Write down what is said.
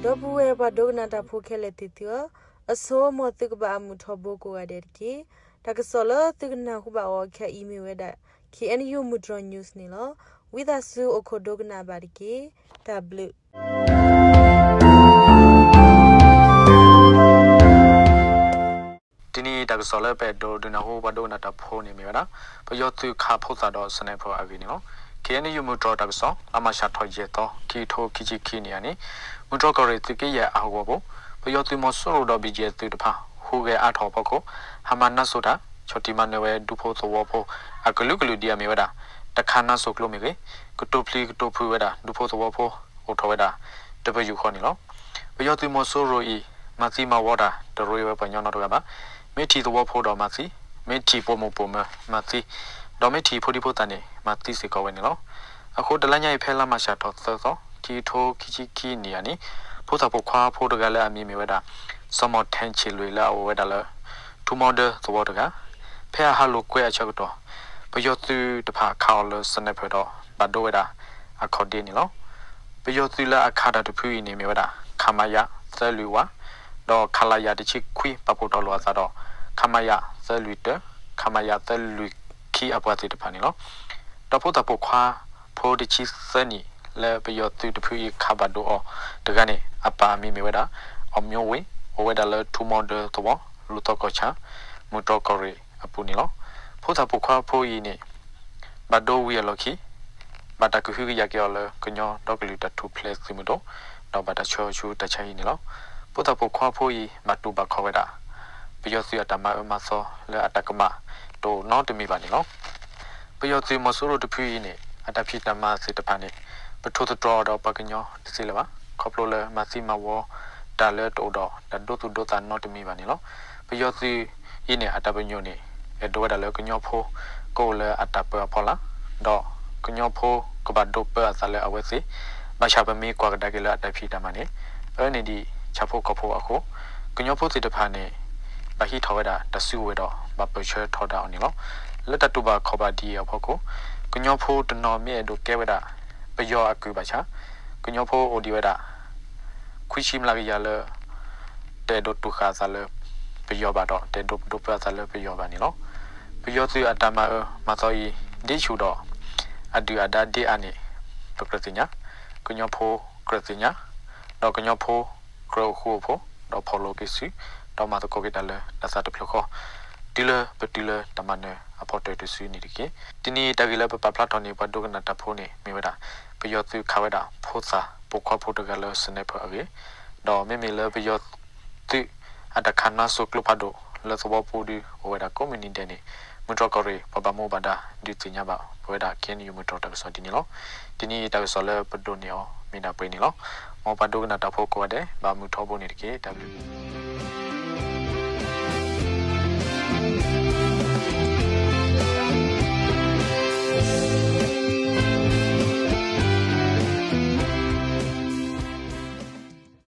ဒီပုၢ်ဝဲၢ်ပှၤဒိကနၣ်တၢ်ဖိခဲလၢာ်သ့ၣ်သုဧၢ, အဆိ မ်သုကဘၣ်အမုာ်ထီဘိကိးဂၤဒဲးတက့ၢ်. တၢ်ကစီၣ်လၢသုကနၢ်ဟူဘၣ်အီၤခဲအံၤမ့ၢ်ဝဲဒၣ် K N U မုၢ်တြီၢ် news န့ၣ်လီၤ. ဝံသးစူၤအိၣ်ခိးဒိကနၣ်ဘၣ်တက့ၢ်. တၢ်ဘျုး တနံၤအံၤတၢ်ကစီၣ်လၢပအဲၣ်ဒိးဒုးနၢ်ဟူပှၤဒိကနၣ်တၢ်ဖိန့ၣ်မ့ၢ်ဝဲဒၣ် ပယီၤသုးခးဖိသၣ်ဒီး sniper အဂ့ၢ်န့ၣ်လီၤ. K N U မုၢ်တြီၢ်တၢ်ကစီၣ် လါမးရှးထီၣ်ယဲၢ်သီ ခံကထိခံဆံခံနံၣ်အံၤန့ၣ် မုၢ်တြီၢ်ကီၢ်ရ့ၣ်သုးက့ယဲၢ်အဟီၣ်ကဝီၤပူၤ ပယီၤသုးမီၤစိရိၤဒီး B G F သုးတဖၣ် ဟူးဂဲၤအါထီၣ်အဖီခိၣ် ဟးမၤနါစိၤတၢ် ဆီၣ်တံၢ်မၤနၢၤဝဲဒူဖိသဝီဖိ အကလုာ်ကလုာ်ဒ်အမ့ၢ်ဝဲဒၣ် တခးနါစိၤကျိမ့ၢ်ဂ့ၤ ကတိၤပျံၤကတိၤဖုးဝဲဒၣ် ဒူဖိသဝီဖိ အိၣ်ထီၣ်ဝဲဒၣ် တပယူာ်ဃီန့ၣ်လီၤ. ပယီၤသုးမီၤစိရိၤအံၤ မၤသံမၤဝီတၢ် တရ့ဝဲပှၤကညီနီတဂၤဘၣ်. မ့ၢ်ထံၣ်သဝီဖိဒီးမၤသံ, မ့ၢ်ထံၣ်ပိာ်မုၣ်ပိာ်မၢၤမၤသံ, ဒီးမ့ၢ်ထံၣ်ဖိဒံဖိသၣ်န့ၣ် မၤသံစ့ၢ်ကီးဝဲန့ၣ်လီၤ. အဃိတလါညါအံၤဖဲလါမးရှးထီၣ်သၢသီ ခံကထိခံဆံခံနံၣ်အံၤန့ၣ် ဖိသၣ်ပိာ်ခွါဖိတဂၤလၢအမံၤမ့ၢ်ဝဲဒၣ် စီၤမီၣ်ထဲဆ့ၣ်လွံၢ်လၢအအိၣ်ဝဲဒၣ်လၢ ထူမီဒၢသဝီတဂၤ ဖဲအဟးလိာ်ကွဲအဆၢကတီၢ် ပယီၤသုးတဖၣ်ခးအီၤလၢ sniper ဒီး ဘၣ်ဒိဝဲဒၣ် အခီၣ်ဒ့န့ၣ်လီၤ. ပယီၤသုးလၢအခးတၢ်တဖုအံၤန့ၣ်မ့ၢ်ဝဲဒၣ် ခမရ သၢလွံၢ်ဝး ဒီး ခလရ တဆံခွံ ပာ်ဖှိၣ်တီၤလိာ်အသးဒီး ခမရ သၢလွံၢ်တၢ ခမရ သၢလွံၢ်ခံအပှၤသ့ၣ်တဖၣ်န့ၣ်လီၤ. ဒီးဖိသၣ်ပိာ်ခွါဖိတဆံသၢနံၣ် လၢပယီၤသုးတဖုအံၤခးဘၣ်ဒိအီၤတဂၤန့ၣ် အပၢ်အမံၤမ့ၢ်ဝဲဒၣ် အီၣ်မျိဝ့ အိၣ်ဝဲဒၣ်လၢထူမီဒၢသဝီ လူၤသီကီၢ်ဆၣ် မုၢ်တြီၢ်ကီၢ်ရ့ၣ်အပူၤန့ၣ်လီၤ. ဖိသၣ်ပိာ်ခွါဖိအံၤန့ၣ် ဘၣ်ဒိဝံၤအလီၢ်ခံ ဘၣ်တၢ်ကဟုကယာ်က့ၤအီၤလၢကညီဒီကလုာ်တၢ်ထူၣ်ဖျဲးသုးမုၢ်ဒိၣ် ဒီးဘၣ်တၢ်ဆှၢဆူတၢ်ဆါဟံၣ်န့ၣ်လီၤ. ဖိသၣ်ပိာ်ခွါဖိအံၤ ဘၣ်တူၢ်ဘၣ်ခီၣ်ဝဲဒၣ် ပယီၤသုးအတၢ်မၤအၢမၤသီလၢအတၢ်ကမၣ်တအိၣ်နီတမံၤဘၣ်န့ၣ်လီၤ. ပယီၤသုးမီၤစိရိၤတဖုအံၤန့ၣ် အတၢ်ဖံးတၢ်မၤသ့ၣ်တဖၣ်န့ၣ် ပထိၣ်သတြီၤအီၤဒီးပှၤကညီတသ့လၢၤဘၣ်. ခီဖျိလၢမၤသံမၤဝီတၢ်လၢတအိၣ်ဒီးတၢ်ဒိသူၣ်ဒိသးနီတမံၤဘၣ်န့ၣ်လီၤ. ပယီၤသုးအံၤန့ၣ် အတၢ်ပညိၣ်န့ၣ် အဲၣ်ဒိးဝဲဒၣ်လၢကညီဖိ ကအိၣ်လၢအတၢ်ပၢအဖီလာ် ဒီးကညီဖိကဘၣ်ဒိပၢအသးလၢအဝဲသ့ၣ်, ဘၣ်ဆၣ်ပမ့ၢ်ကွၢ်ကဒါက့ၤလၢအတၢ်ဖံးတၢ်မၤန့ၣ် အၢန့ၢ်ဒံးဆၣ်ဖိကီၢ်ဖိအဃိ, ကညီဖိသ့ၣ်တဖၣ်န့ၣ် ဘၣ်ဟံးထီၣ်ဝဲဒၣ်တၢ်စုကဝဲၤဒီး ဘၣ်ပၢၢ်ဆၢထီဒါအီၤန့ၣ်လီၤ. လၢတၢ်တူၢ်ဘၣ်ခီၣ်ဘၣ်ဒ်အံၤအဖီခိၣ်, ကညီဖိတနီၤမ့ၢ်အဲၣ်ဒိးကဲဝဲဒၣ် ပယီၤအကုၢ်ဘၣ်ဆၣ်, ကညီဖိအိၣ်ဒံးဝဲဒၣ် ခွံဆံမျးကယၤလၢ တအဲၣ်ဒိးတူၢ်ဃာ်အသးလၢပယီၤဘၣ်ဒီး တအဲၣ်ဒိးဒိပၢအသးလၢပယီၤဘၣ်န့ၣ်လီၤ. ပယီၤသုးအတၢ်မၤအၢမၤသီအံၤ ဒ်ဆူၣ်ဒီး အဒုၣ်အဒါဒ်အံၤန့ၣ် ပကြၢးသ့ၣ်ညါ, ကညီဖိကြၢးသ့ၣ်ညါ, ဒီးကညီဖိကြၢးအိၣ်ဃူအိၣ်ဖိး, ဒီးဖီၣ်လိာ်က့ၤစု, ဒီးမၤသကိးက့ၤတၢ်လၢတၢ်သးတဖျၢၣ်ဃီ, တုၤလၢပတုၤလၢတၢ်မၤနၢၤအဖီတၢၢ်တစုန့ၣ်တက့ၢ်. တနံၤအံၤတၢ်ဂ့ၢ်လၢပပာ်ဖျါထီၣ်န့ၢ်ပှၤဒိကနၣ်တၢ်ဖိန့ၣ်မ့ၢ်ဝဲဒၣ် ပယီၤသုးခးဝဲဒၣ်ဖိသၣ်ပိာ်ခွါဖိတဂၤလၢ sniper အဂ့ၢ်, ဒီးမ့မ့ၢ်လၢပယီၤသုးအတၢ်ခးနါစိၤကျိဖးဒိၣ်လၢသဝီပူၤဒုးအိၣ်ဝဲဒၣ်ကိးမုၢ်နံၤဒဲးန့ၣ် မုၢ်တြီၢ်ကီၢ်ရ့ၣ် ပှၤဘၣ်မူဘၣ်ဒါဒုးသ့ၣ်ညါဘၣ်ပဝဲဒၣ် K N U မုၢ်တြီၢ်တၢ်ကစီၣ်ဒ်န့ၣ်လီၤ. တနံၤအံၤတၢ်ကစီၣ်လၢပဒိးန့ၢ်အီၤမ့ၢ်ဒၣ်ပှဲၤန့ၣ်လီၤ. မ်ပှၤဒိကနၣ်တၢ်ဖိကိးဂၤဒဲး ဘၣ်မုာ်ထီဘိန့ၣ်တက့ၢ်. တၢ်ဘျုး